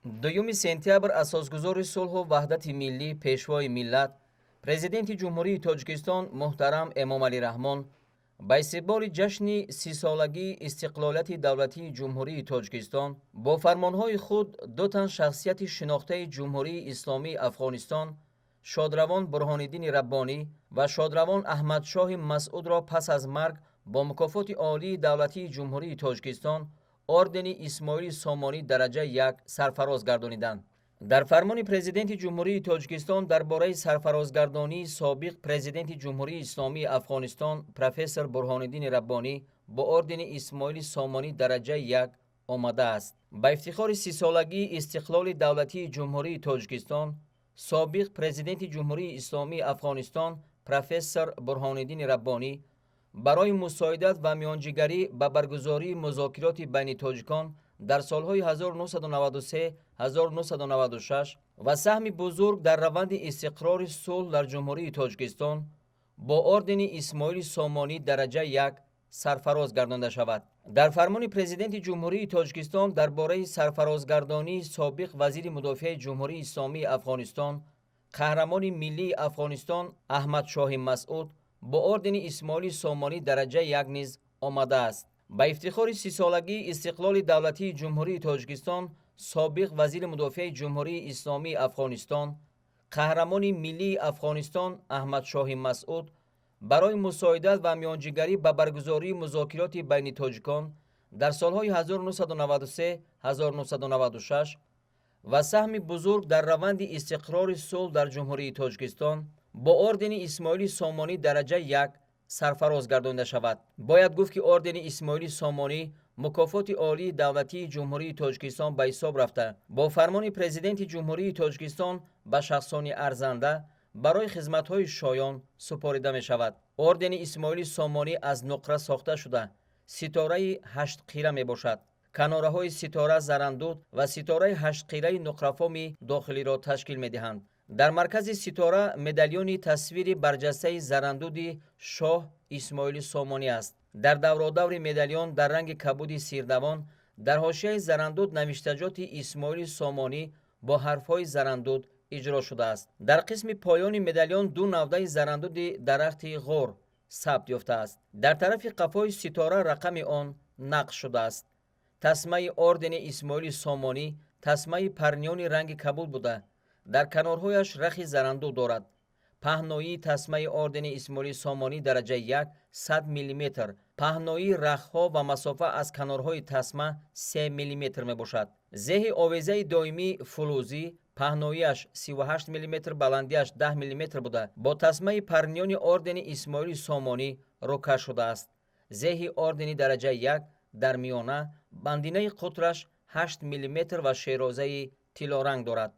Дуюми сентябр асосгузори сулҳу ваҳдати миллӣ, Пешвои миллат, Президенти Ҷумҳурии Тоҷикистон муҳтарам Эмомалӣ Раҳмон ба истиқболи ҷашни 30-солагии истиқлолияти давлатии Ҷумҳурии Тоҷикистон бо фармонҳои худ ду тан шахсияти шинохтаи Ҷумҳурии Исломии Афғонистон, шодравон Бурҳониддини Раббонӣ ва шодравон Аҳмадшоҳи Масъудро пас аз марг бо мукофоти олии давлатии Ҷумҳурии Тоҷикистон, ордени Исмоили Сомонӣ дараҷаи як сарфароз гардониданд. Дар фармони Президенти Ҷумҳурии Тоҷикистон дар бораи сарфарозгардонии собиқ Президенти Ҷумҳурии Исломии Афғонистон, профессор Бурҳониддини Раббонӣ бо ордени Исмоили Сомонӣ дараҷаи як омадааст: ба ифтихори 30-солагии истиқлоли давлатии Ҷумҳурии Тоҷикистон собиқ Президенти Ҷумҳурии Исломии Афғонистон, профессор Бурҳониддини Раббонӣ барои мусоидат ва миёнҷигарӣ ба баргузории музокироти байни тоҷикон дар солҳои 1993-1996 ва саҳми бузург дар раванди истиқрори сулҳ дар Ҷумҳурии Тоҷикистон бо ордени Исмоили Сомонӣ дараҷаи як сарфароз гардонда шавад. Дар фармони Президенти Ҷумҳурии Тоҷикистон дар бораи сарфарозгардонии собиқ вазири мудофиаи Ҷумҳурии Исломии Афғонистон, қаҳрамони миллии Афғонистон Аҳмадшоҳи Масъуд бо ордени Исмоили Сомонӣ дараҷаи як низ омадааст: ба ифтихори 30-солагии истиқлоли давлатии Ҷумҳурии Тоҷикистон собиқ вазири мудофиаи Ҷумҳурии Исломии Афғонистон, қаҳрамони миллии Афғонистон Аҳмадшоҳи Масъуд барои мусоидат ва миёнҷигарӣ ба баргузории музокироти байни тоҷикон дар солҳои 1993-1996 ва саҳми бузург дар раванди истиқрори сулҳ дар Ҷумҳурии Тоҷикистон бо ордени Исмоили Сомонӣ дараҷаи як сарфароз гардонда шавад. Бояд гуфт, ки ордени Исмоили Сомонӣ мукофоти олии давлатии Ҷумҳурии Тоҷикистон ба ҳисоб рафта, бо фармони Президенти Ҷумҳурии Тоҷикистон ба шахсони арзанда барои хизматҳои шоён супорида мешавад. Ордени Исмоили Сомонӣ аз нуқра сохта шуда, ситораи ҳаштқира мебошад. Канораҳои ситора зарандуд ва ситораи ҳаштқираи нуқрафоми дохилиро ташкил медиҳанд. Дар маркази ситора медалёни тасвири барҷастаи зарандуди шоҳ Исмоили Сомонӣ аст. Дар давродаври медалён дар ранги кабуди сирдавон дар ҳошияи зарандуд навиштаҷоти Исмоили Сомонӣ бо ҳарфҳои зарандуд иҷро шудааст. Дар қисми поёни медалён ду навдаи зарандуди дарахти ғор сабт ёфтааст. Дар тарафи қафои ситора рақами он нақш шудааст. Тасмаи ордени Исмоили Сомонӣ тасмаи парниёни ранги кабуд буда, дар канорҳояш рахи зарандуд дорад. Паҳноии тасмаи ордени Исмоили Сомонӣ дараҷаи як 100 миллиметр, паҳноии рахҳо ва масофа аз канорҳои тасма 3 миллиметр мебошад. Зеҳи овезаи доимӣ фулӯзӣ, паҳноияш 38 миллиметр, баландиаш 10 миллиметр буда, бо тасмаи парниёни ордени Исмоили Сомонӣ рӯкаш шудааст. Зеҳи ордени дараҷаи як дар миёна бандинаи қутраш 8 миллиметр ва шерозаи тиллоранг дорад.